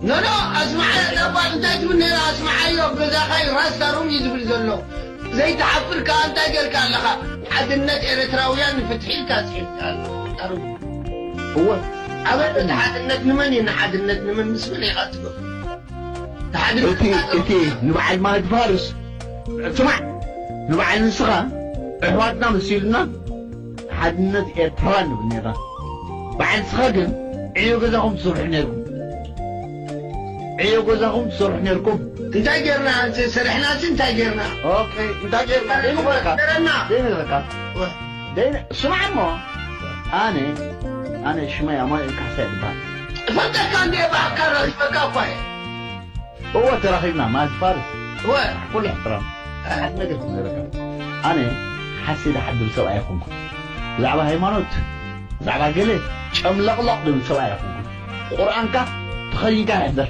ኖ ኖ ኣስማዓ እዛ ጓል እንታይ ትብል ነይራ? ኣስማዓዮ ኣብ ገዛኻ እዩ ራስታ ሩም እዩ ዝብል ዘሎ። ዘይትሓፍር ከኣ እንታይ ጌርካ ኣለኻ? ሓድነት ኤርትራውያን ንፍትሒ ኢልካ ጽሒፍካ ኣለኻ። ሩም እወ ኣበይ እቲ ሓድነት ንመን እዩ? ንሓድነት ንመን ምስ መን ኢኻ ትገብር? ንሓድነት እቲ እቲ ንበዓል ማህዲ ፋርስ ስማዕ፣ ንበዓል ንስኻ ኣሕዋትና መሲሉና ሓድነት ኤርትራውያን ንብል ነርና። በዓል ንስኻ ግን ዕዮ ገዛኹም ትሰርሑ ነርኩም። ዕዮ ገዛኹም ትሰርሑ ነርኩም። እንታይ ጌርና? ሰሪሕናሲ እንታይ ጌርና? ኦኬ፣ እንታይ ጌርና? ደይንበለካ። ገረና ደይንበለካ። ደይን-፣ ስማዕ እሞ፣ ኣነ፣ ኣነ ሽመይ ኣማኑኤል ካሕሳ ይበሃል። እፈልጠካ እንዴ ብኣካል ረኺበካ እኳ እየ። እወ፣ ተራኺብና፣ ማህዲ ፋርስ። እወ። ኩሉ እሕትራም። ሓደ ነገር ክነግረካ። ኣነ ሓሲድ ሓድር ሰብኣይ ኣይኮንኩ። ብዛዕባ ሃይማኖት፣ ብዛዕባ ገለ ጨምለቕለቕ ዝብል ሰብኣይ ኣይኮንኩ። ቁርኣንካ ተኸዲንካ ይሕደር።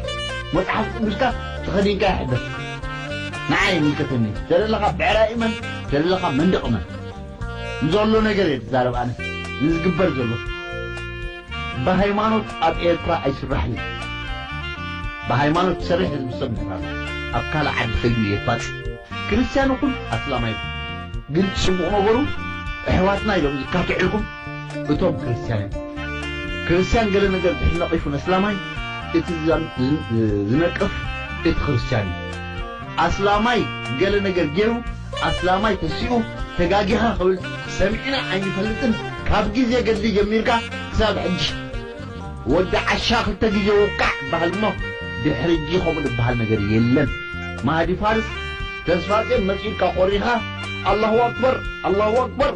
መጽሓፍ ቅዱስካ ተኸዲንካ ይሕደር። ንዓይ ይምልከተኒ። ተደለኻ ብዕራይ እመን፣ ተደለኻ መንደቕ እመን። ንዘሎ ነገር እየ ዝዛረብ ኣነ። ንዝግበር ዘሎ። ብሃይማኖት ኣብ ኤርትራ ኣይስራሕን እዩ። ብሃይማኖት ዝሰርሕ ህዝቢ ሰብ ንሕና ኣብ ካልእ ዓዲ ከይዱ የፋጽ። ክርስትያን ይኹን ኣስላማይ ይኹን። ግን ጽቡቕ ነገሩ ኣሕዋትና ኢሎም ዝካትዑልኩም እቶም ክርስትያን እዮም። ክርስትያን ገለ ነገር ድሕር ነቒፉ ነስላማይ እቲ ዝን-፣ ዝን-፣ ዝነቅፍ እቲ ክርስትያን እዩ። ኣስላማይ ገለ ነገር ገይሩ ኣስላማይ ተሲኡ ተጋጊኻ ክብል ሰሚዕና ኣይንፈልጥን። ካብ ግዜ ገድሊ ጀሚርካ ክሳብ ሕጂ ወዲ ዓሻ ክልተ ግዜ ውቃዕ ይበሃል እሞ ድሕሪ ሕጂ ከምኡ ዝበሃል ነገር የለን። ማህዲ ፋርስ ተስፋጽዮን መጺኡልካ ቆሪኻ ኣላሁ ኣክበር ኣላሁ ኣክበር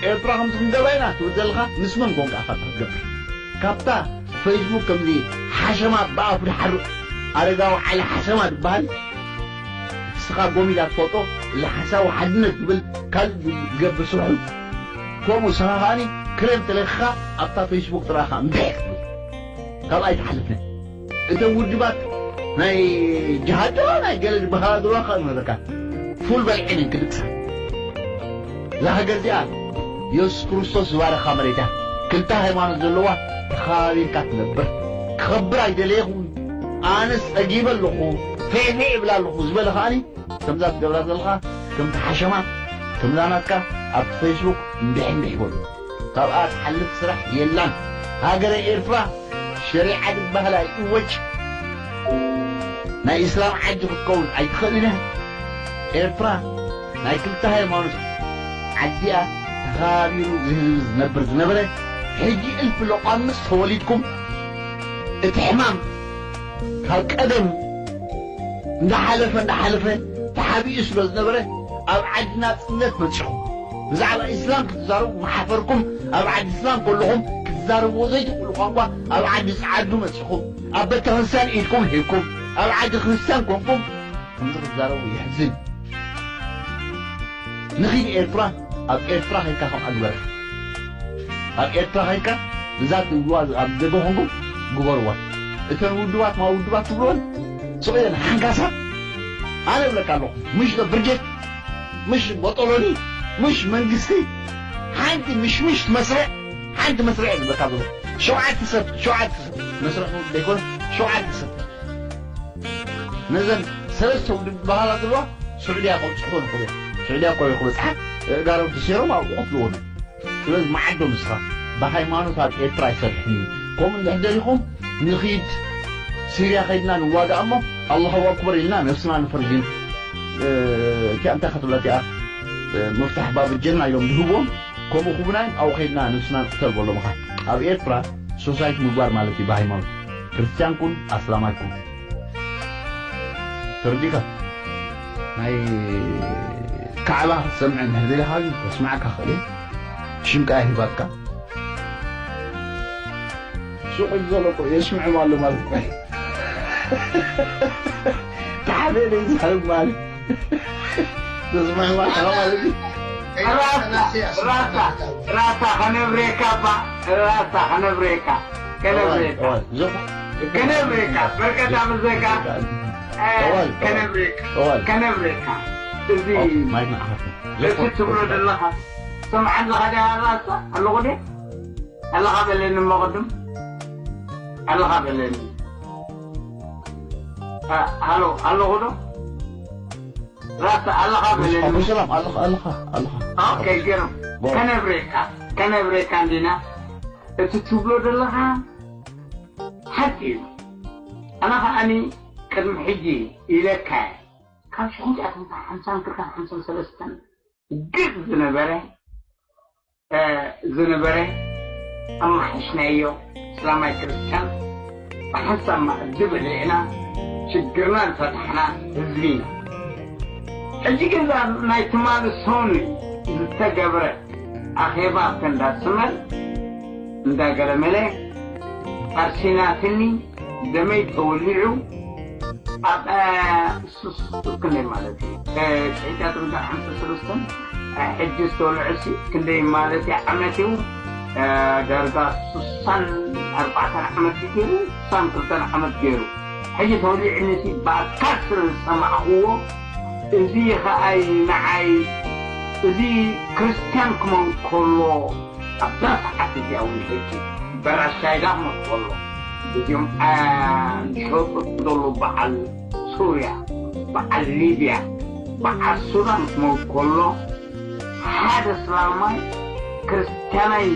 ኤርትራ ከም ዝምደባ ኢና ትብል ዘለኻ ምስ መን ኮንካ ኢኻ ክትገብር? ካብታ ፌስቡክ ከምዚ ሓሸማ ብኣፉ ድሓር ኣረጋዊ ዓሊ ሓሸማ ዝበሃል ንስኻ ጎሚዳ ትፈልጦ እዚ ሓሳዊ ሓድነት ዝብል ካልእ ዝገብር ስርሑ ከምኡ ንስኻ ከኣኒ ክሬም ተለኺኻ ኣብታ ፌስቡክ ጥራኻ እምብሕ ክትብል ካብኣ ኣይትሓልፍን እተን ውድባት ናይ ጅሃድ ዶ ናይ ገለ ዝበሃላ ዘለዋ ከኣ ንበለካ ፉል በልዒን ክድቅሳ እዛ ሃገር እዚኣ የሱስ ክርስቶስ ዝባረኻ መሬት እያ። ክልተ ሃይማኖት ዘለዋ ተኸባቢርካ ትነብር። ክኸብር ኣይደለየኹን ኣነስ ጸጊበ ኣለኹ ፌፌ እብል ኣለኹ ዝበለ ከኣኒ ከምዛ ትገብራ ዘለኻ ከምቲ ሓሸማ ከምዛ ናትካ ኣብቲ ፌስቡክ እንድሕንድሕ ይበሉ። ካብኣ ትሓልፍ ስራሕ የላን። ሃገረ ኤርትራ ሸሪዓ ዝበሃል ኣይእወጅ። ናይ እስላም ዓዲ ክትከውን ኣይትኽእልን እያ። ኤርትራ ናይ ክልተ ሃይማኖት ዓዲ እያ። ተኸባቢሩ እዚ ህዝቢ ዝነብር ዝነበረ ሕጂ እልፊ ሎቋምጽ ተወሊድኩም እቲ ሕማም ካብ ቀደም እንዳሓለፈ እንዳሓለፈ ተሓቢኡ ስለ ዝነበረ ኣብ ዓዲ ናጽነት መጺኹም ብዛዕባ ኢስላም ክትዛረቡ ምሓፈርኩም ኣብ ዓዲ እስላም ከለኹም ክትዛረብዎ ዘይትኽእሉ ቋንቋ ኣብ ዓዲ ጸዓዱ መጺኹም ኣብ ቤተክርስትያን ኢድኩም ሂብኩም ኣብ ዓዲ ክርስትያን ኮንኩም ከምዚ ክትዛረቡ የሕዝን ንኺድ ኤርትራ ኣብ ኤርትራ ኸይድካ ከምኣ ግበር ኣብ ኤርትራ ኸይድካ እዛ ትብልዋ ኣብ ደገ ኾንኩም ግበርዋ እተን ውድባት ማ ውድባት ትብልወን ስቕ ኢለን ሓንካሳት ኣነ እብለካ ኣለኹ ምሽ ብርጌድ ምሽ ቦጦሎኒ ምሽ መንግስቲ ሓንቲ ምሽምሽ መስርዕ ሓንቲ መስርዕ እየ ዝብለካ ዘለኹ ሸውዓተ ሰብ ሸውዓተ ሰብ መስርዕ ዘይኮነ ሸውዓተ ሰብ ነዘን ሰለስተ ውድብ ዝበሃላ ዘለዋ ስዑድያ ከብፅሕወን ይኽእሉ እዮም ስዑድያ እኮ ክበፅሓ እጋሮም ተሰይሮም ኣብኡ ክቐትልዎም እዮም ስለዚ መዓዶ ንስኻ ብሃይማኖት ኣብ ኤርትራ ኣይሰርሕን እዩ ከምኡ እንድሕር ደሊኹም ንኺድ ሲርያ ኸይድና ንዋጋእ እሞ ኣላሁ ኣክበር ኢልና ነብስና ንፈርጅን እቲኣ እንታይ ክትብላ እቲኣ ምፍታሕ ባብ ጀና ኢሎም ዝህብዎም ከምኡ ክቡና እዮም ኣብኡ ኸይድና ነብስና ንቅተል በሎም ኻ ኣብ ኤርትራ ሶሳይቲ ምግባር ማለት እዩ ብሃይማኖት ክርስትያን ኩን ኣስላማይ ኩን ተረዲእካ ናይ ካዕባ ክትሰምዕ እንድሕር ደሊኻ ግን ከስምዓካ ክእል እየ። ሽም ከኣ ሂባትካ ሱቕ ኢሉ ዘሎ እኮ የስምዕም ኣሎ ማለት እኮ እዩ። ተሓበለ ይዛረብ ማለት ዘስምዕም ኣለኻ ማለት እዩ። ራሳ ራሳ ራሳ ከነብሬካ ባ ራሳ ከነብሬካ ከነብሬካ ከነብሬካ በርከታ ብዘካ ከነብሬካ ከነብሬካ እዚ እዚ ትብሎ ዘለኻ ሰምዓ ኣለኻ ዳ ራሳ ኣለኹ ደ ኣለኻ በለኒ እሞ ቅድም ኣለኻ በለኒ ሃሎ ኣለኹ ዶ ራሳ ኣለኻ በለኒ ሰላም ኣለኻ ኣለኻ ኣለኻ ኦኬ ገርም ከነብሬካ ከነብሬካ እንዲና እቲ ትብሎ ዘለኻ ሓቂ እዩ ኣነ ከዓኒ ቅድሚ ሕጂ ኢለካ ካብ ሽሕን ትሽዓተ ሓምሳን ክልተን ሓምሳን ሰለስተን ግግ ዝነበረ ዝነበረ ኣማሓሽናዮ እስላማይ ክርስትያን ብሓንሳብ ማእዲ በሊዕና ሽግርና ዝፈታሕና ህዝቢ ኢና። ሕጂ ግን እዛ ናይ ትማሊ ሰኑይ ዝተገብረ ኣኼባ ኣብተ እንዳ ስመል እንዳ ገለመለ ኣርሲናትኒ ደመይ ተወሊዑ ኣብ ሱስ ክንደይ ማለት እዩ ትሽዓተ ጥምቀት ሓምሳ ሰለስተን ሕጂ ዝተወልዐ ሲ ክንደይ ማለት እዩ ዓመት እዩ ዳርጋ ሱሳን ኣርባዕተን ዓመት ገይሩ ሱሳን ክልተን ዓመት ገይሩ ሕጂ ተወሊዕኒ ሲ ብኣካል ስለ ዝሰማዕክዎ እዚ ኸኣይ ንዓይ እዚ ክርስትያን ክመን ከሎ ኣብዛ ሰዓት እዚኣ እውን ሕጂ በራሻይዳ ክመን ከሎ እዚኦም ዝሸጡ ዘለዉ በዓል ሱርያ በዓል ሊብያ በዓል ሱዳን ክመን ከሎ ሓደ እስላማይ ክርስትያናይ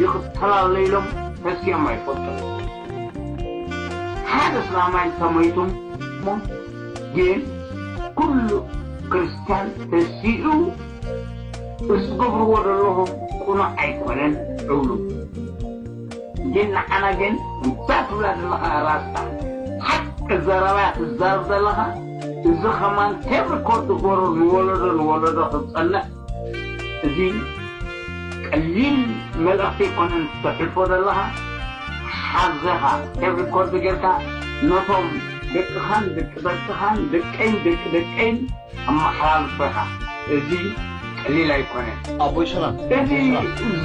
ይቕተል ኣሎ ኢሎም ተሲኦም ኣይፈልጡን ሓደ እስላማይ እንተመይቶም ግን ኩሉ ክርስትያን ተሲኡ ዝገብርዎ ዘለኹም ቁኑዕ ኣይኮነን እብሉ ግን ንዓና ግን እዛ ትብላ ዘለኻ ራስታ ሓቂ ዘረባ ትዛረብ ዘለኻ እዚ ከማን ቴፕ ሪኮርድ ግበሮ ንወለዶ ንወለዶ ክፀንሕ እዚ ቀሊል መልእኽቲ ኣይኮነን ተሕልፎ ዘለኻ ሓዘኻ ቴፕ ሪኮርድ ጌርካ ነቶም ደቅኻን ደቂ ደቅኻን ደቀይን ደቂ ደቀይን ኣመሓላልፈኻ እዚ ቀሊል ኣይኮነን ኣቦይ ሰላም እዚ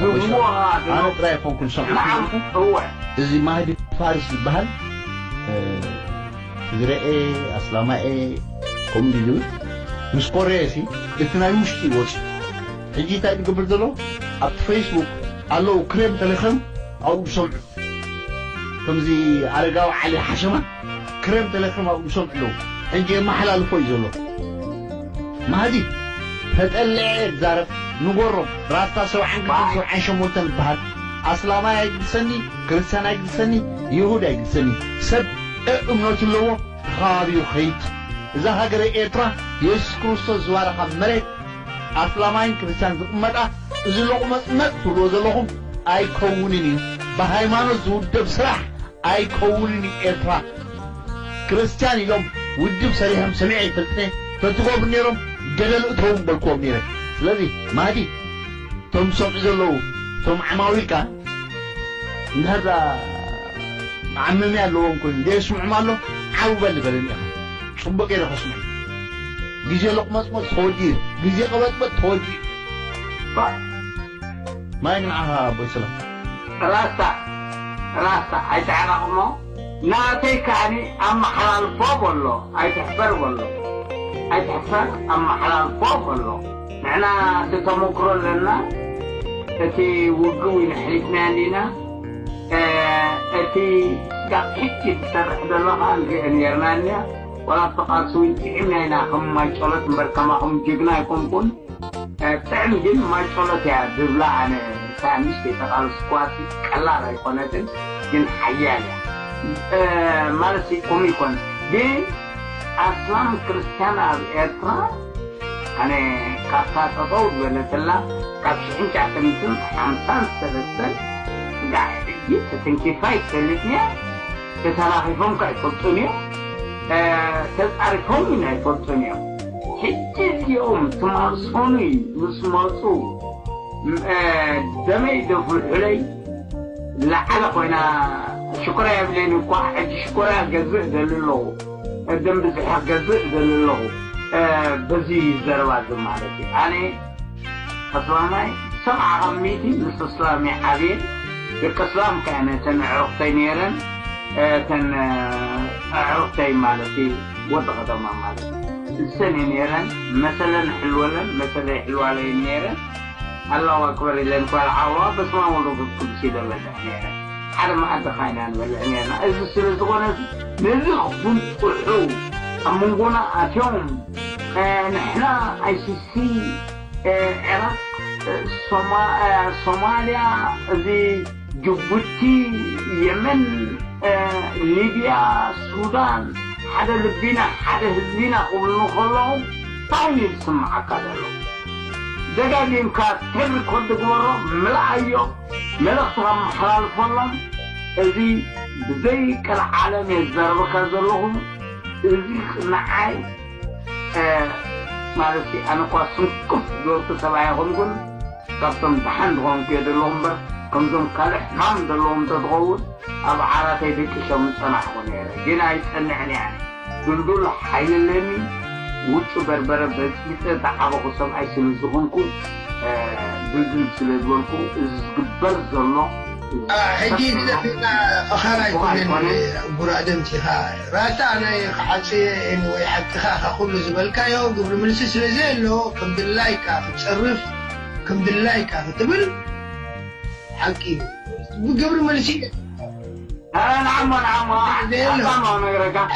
ዝብልዎ ኣነ ጥራይ ኣይኮንኩን ሰምዓኩም እወ እዚ ማህዲ ፋርስ ዝበሃል ትግረኤ ኣስላማኤ ከምኡ ዝብል ምስ ኮረየ ሲ እቲ ናይ ውሽጢ ወፂ ሕጂ እንታይ ዝገብር ዘሎ ኣብቲ ፌስቡክ ኣለዉ ክሬም ተለኸም ኣብኡ ዝሰምዑ ከምዚ ኣረጋዊ ዓሊ ሓሸማ ክሬም ተለኸም ኣብኡ ዝሰምዑ ኣለዉ ሕጂ የመሓላልፎ እዩ ዘሎ ማህዲ ተጠልዐ ዛረብ ንጎሮም ራስታ ሰብዓን ክልተን ሰብዓን ሸሞንተን ይበሃል ኣስላማይ ኣይግድሰኒ ክርስቲያን ኣይግድሰኒ ይሁድ ኣይግድሰኒ ሰብ እምነቱ ኣለዎ ተኸባቢሩ ኸይድ እዛ ሃገረ ኤርትራ የሱስ ክርስቶስ ዝባረኻ መሬት ኣስላማይን ክርስቲያን ዝቕመጣ እዚ ሎቕመጽመጽ ትብልዎ ዘለኹም ኣይከውንን እዩ ብሃይማኖት ዝውደብ ስራሕ ኣይከውንን እዩ ኤርትራ ክርስትያን ኢሎም ውድብ ሰሪሖም ሰሚዐ ይፈልጥነ ተትገብሩ ነይሮም ገደል እተው በልክዎም ነይረ ስለዚ ማህዲ እቶም ዝሰምዑ ዘለዉ እቶም ዓማዊልካ እንድሕር መዓመምያ ኣለዎም ኮይኑ ዘይስምዖም ኣሎ ዓው በል በለኒ ኢኻ ጽቡቅ ገይረ ከስምዕ ግዜ ሎቅመጽመጽ ተወዲኡ ግዜ ቀበጥበጥ ተወዲኡ ማይ ንዓኻ ኣቦይ ሰላም ራስታ ራስታ ኣይትዓረቕ እሞ ናተይ ከዓኒ ኣመሓላልፎ በሎ ኣይትሕፈር በሎ ኣይትሕፈር ኣመሓላልፎ በሎ ንሕና እቲ ተመክሮ ኣለና እቲ ውግእ ወይ ንሕሊፍናዮ እንዲና እቲ ስጋብ ሕጂ ትሰርሕ ዘሎ ከዓ ንሪኦ ነርና እኒኣ ዋላ ተቃልሲ እውን ጥዒምና ኢና ከም ማይ ጨሎት እምበር ከማኹም ጅግና ኣይኮንኩን ጥዕም ግን ማይ ጸሎት እያ ዝብላ ኣነ ሳንሽ ዘይተቃለስኳሲ ቀላል ኣይኮነትን ግን ሓያል እያ ማለት ከምኡ ይኮነ ግን ኣስላም ክርስትያን ኣብ ኤርትራ ኣነ ካብታ ጠጠው ዝበለትላ ካብ ሽሕን ትሽዓተ ሚእትን ሓምሳን ሰለስተን ስጋዕ ሕጂ ተተንኪፋ ይፈልጥንያ ተላኺፎም ከ ኣይፈልጡን እዮም። እ፣ ተጻሪፎም እውን ኣይፈልጡን እዮም። ሕጂ እዚኦም ትማልሶኑ ምስ መጹ፣ እ፣ ደመይ ደፍልሑለይ ላዕለ ኮይና ሽኮርያ የብለይን እኳ፣ ሕጂ ሽኮርያ ገዝእ ደሊ ኣለኹ። ደም ብዝሒ ገዝእ ደሊ ኣለኹ። እ፣ በዚ ዘረባ እዚ ማለት እዩ። ኣነ ኣስላማይ ሰብዓ ካብ ሚእቲ ምስ እስላም እየ ዓብየ። ደቂ እስላም ከኣነ እተን ኣዕሩኽተይ ነይረን፣ እተን ኣዕሩኽተይ ማለት እዩ፣ ወዲ ከተማ ማለት እዩ። እሰን እየ ነይረን፣ መሰለን ሕልወለን፣ መሰለ ይሕልዋለይ ነይረን። ኣላሁ ኣክበር ኢለን ኳልዓዋ፣ በስመ ኣብ ወወልድ ወመንፈስ ቅዱስ ኢለ በልዕ ነይረ። ሓደ መኣዲ ኻይና ንበልዕ ነይርና። እዚ ስለ ዝኾነ ነዚ ክፍንጥሑ ኣብ መንጎና ኣትዮም፣ እ፣ ንሕና ኣይሲሲ፣ እ፣ ዒራቕ፣ እ፣ ሶማ-፣ እ፣ ሶማልያ፣ እዚ ጅቡቲ፣ የመን፣ እ፣ ሊብያ፣ ሱዳን፣ ሓደ ልቢና፣ ሓደ ህዝቢና ክብሉኒ ከለዉ እንታይ እዩ ዝስምዓካ ዘሎ? ደጋጊምካ ቴፕ ሪኮርድ ግበሮ፣ ምልኣዮ፣ መልእኽትኻ ኣመሓላልፈሎም። እዚ ብዘይ ቀልዓለም እየ ዝዛረበካ ዘለኹ። እዚ ንዓይ፣ እ፣ ማለት እዩ፣ ኣነ እኳ ስንኩፍ ዝበልኩ ሰብ ኣይኮንኩን፣ ካብቶም ደሓን ዝኾንኩ እየ ዘለኹ እምበር፣ ከምዞም ካልእ ሕማም ዘለዎም እንተትኸውን፣ ኣብ ዓራተይ ደቂሶም ምጸናሕኩ ነይረ። ግን ኣይጸንዕን እየ። ድልዱል ሓይሊ ኣለኒ። ውጩ በርበረ በጽቢጸ ዝዓበኹ ሰብኣይ ስለ ዝኾንኩ፣ እ፣ ድልድል ስለ ዝበልኩ፣ እዚ ዝግበር ዘሎ፣ እዚ አ፣ ሕጂ ዝግበር ዘሎ ግደፍና፣ ፈኸራ ኣይኮነን፣ ኣይኮነን። ጉራደምት ኢኻ። ራታ ናይ ክሓጽየ ወይ ሓቅኻ ኢኻ ኩሉ ዝበልካዮ፣ ግብሪ መልሲ ስለ ዘየሎ፣ ከም ድላይካ ክትጸርፍ፣ ከም ድላይካ ክትብል፣ ሓቂ እዩ። ብግብሪ መልሲ لا، لا، نعم، نعم، نعم، نعم، نعم.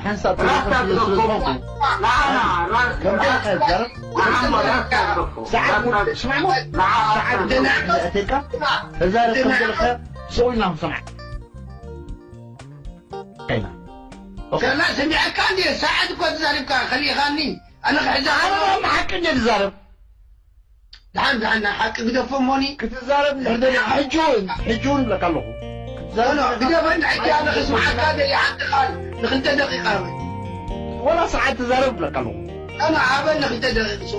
ሓንሳብ ተለፎን ስለ ዝኾንኩ። لا، لا، لا. ከምዚ ኢልካ ይዛረብ። نعم، لا، لا. ሰዓት ሙሉ ትስማዕ ሞ? نعم، لا. ሰዓት ሙሉ ኣእቲልካ ተዛረብ ከም ዘለካ ስቕ ኢልና ክንሰምዓ ኢና። ኦኬ። ከላ ሰሚዐካ እንዴ? ሰዓት እኮ ተዛሪብካ ከሊእኻኒ። ኣነ ክሕዛ ኣነ ከለኹ ብሓቂ እንዴ ዝዛረብ? ደሓን፣ ደሓን፣ ናይ ሓቂ ግደፎ እሞኒ። ክትዛረብ እንድሕር ደሊኻ፣ ሕጂ እውን፣ ሕጂ እውን እብለካ ኣለኹ። ክትዛረብ ኖ፣ ኖ፣ ግደፈኒ፣ ሕጂ ኣነ ክስምዓካ ደልየ ሓንቲ ቃል ንክልተ ደቂቃ። ወላ ሰዓት ትዛረብ እብለካ ኣለኹ። ኖ፣ ኖ፣ ሃበኒ ክልተ ደቂቃ።